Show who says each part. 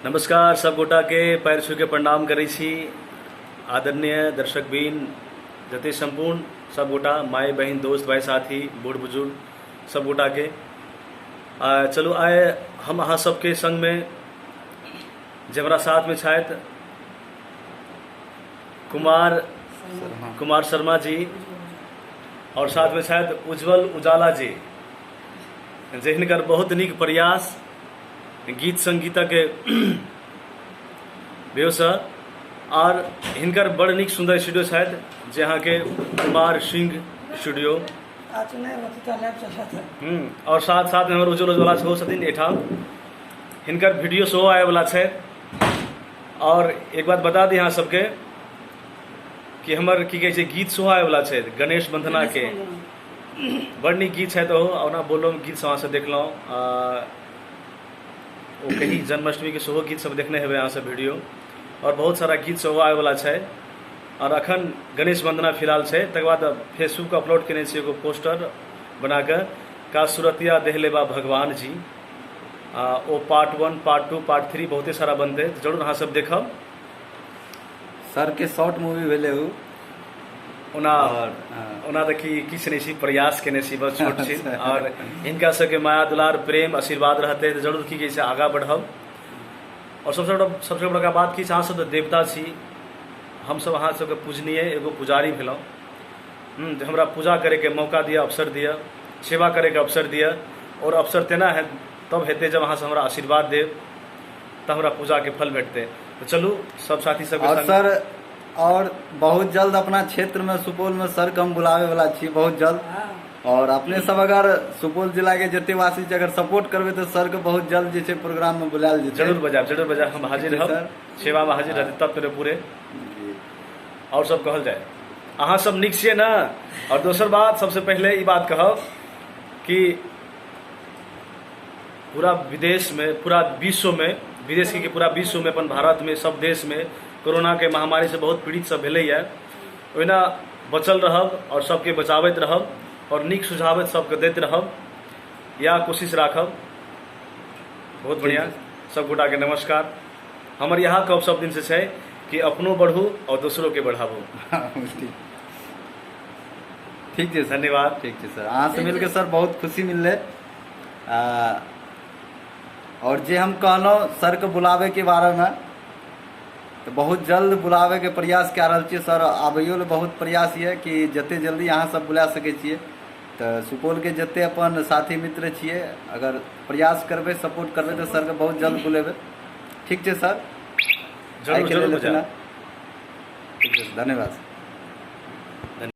Speaker 1: नमस्कार सब गोटा के पैर छू के प्रणाम करै छी। आदरणीय दर्शकबीन जते संपूर्ण सब गोटा माय बहिन दोस्त भाई साथी बूढ़ बुजुर्ग सब गोटा के चलू आइ हम अहाँ सबके संग में जे हमरा साथ में छथि कुमार कुमार शर्मा जी और साथ में छथि उज्जवल उजाला जी, जे हिनकर बहुत नीक प्रयास गीत संगीतक व्यवसाय और हिनकर बड़ नीक सुंदर स्टूडियो छथि जे अहाँके कुमार सिंह स्टूडियो। और साथ साथ में हमर उज्जवल उज्ज्वला सेहो छथिन एहिठाम, हिनकर वीडियो सेहो आबैवला छै। और एक बात बता दी अहाँ सबके कि हमर की कहै छै गीत सेहो आबैवला छै गणेश वंदना के, बड़ नीक गीत छै। तऽ ओना बोलो गीत सब अहाँ सब देखलहुँ, ओ कही जन्माष्टमी के सेहो गीत सब देखने हेबै अहाँ सब वीडियो, और बहुत सारा गीत सेहो आबैवला छै। और अखन गणेश वंदना फिलहाल छै, तकर बाद फेसबुक अपलोड केने छी एगो पोस्टर बनाकऽ का सुरतिया देहलेबा भगवान जी, ओ पार्ट 1 पार्ट 2 पार्ट 3 बहुते सारा बनतै, तऽ जरूर अहाँ सब देखब।
Speaker 2: सर के शॉर्ट मूवी भेलै उ।
Speaker 1: ओना ओना तऽ की किछु नहि छी, प्रयास केने छी बस छोट छी, और हिनका सबके माया दुलार प्रेम आशीर्वाद रहतै तऽ जरूर की कहै छै आगाँ बढ़ब। और सबसँ बड़का बात की छै, अहाँ सब तऽ देवता छी, हमसब अहाँ सबके पूजनीय एगो पुजारी भेलहुँ, जे हमरा पूजा करैके मौका दिअ, अवसर दिअ, सेवा करैके अवसर दिअ, और अवसर तेना है तब हेतै जब अहाँ सब हमरा आशीर्वाद देब, तब हमरा पूजाके फल भेटतै। तऽ चलू सब साथी सबके
Speaker 2: और सर, और बहुत जल्द अपना क्षेत्र में सुपौल में सर के हम बुलावे वाला छी बहुत जल्द। और अपने सब अगर सुपौल जिला के जते वासी छै अगर सपोर्ट करबे तो सर के बहुत जल्द जे छै प्रोग्राम में बुलायल जेतै।
Speaker 1: जरूर बजायब, जरूर बजायब, हम हाजिर रहब, सेवा में हाजिर रहते तब तेरे पूरे। और सब कहल जाए अहाँ सब नीक छियै ना। और दोसर बात सबसे पहले ई बात कहब कि पूरा विदेश में, पूरा विश्व में, विदेश के पूरा विश्व में, अपन भारत में, सब देश में कोरोना के महामारी से बहुत पीड़ित सब भेलैया, ओहिना बचल रहब और सबके बचाबैत रहब और नीक सुझावैत सबके दैत रहब, या कोशिश राखब। बहुत बढ़िया, सब गोटा के नमस्कार। हमर यहाँ कहब सब दिन से छै कि अपनो बढ़ू और दोसरो के बढ़ाबू।
Speaker 2: ठीक ठीक छै सर,
Speaker 1: धन्यवाद।
Speaker 2: ठीक छै सर, अहाँ से मिलके सर बहुत खुशी मिललै। और जे हम कहलहुँ सर के बुलावे के बारे में, तऽ बहुत जल्द बुलावे के प्रयास कए रहल छियै सर, आबैयो लए बहुत प्रयास यऽ कि जते जल्दी अहाँ सब बुला सकै छियै। तऽ सुपौल के जते अपन साथी मित्र छियै, अगर प्रयास करबै, सपोर्ट करबै तऽ सर के बहुत जल्द बुलेबै। ठीक छै सर,
Speaker 1: जरूर,
Speaker 2: आइके लेल
Speaker 1: जरूर
Speaker 2: इतना।
Speaker 1: बुझायब।
Speaker 2: ठीक छै, धन्यवाद।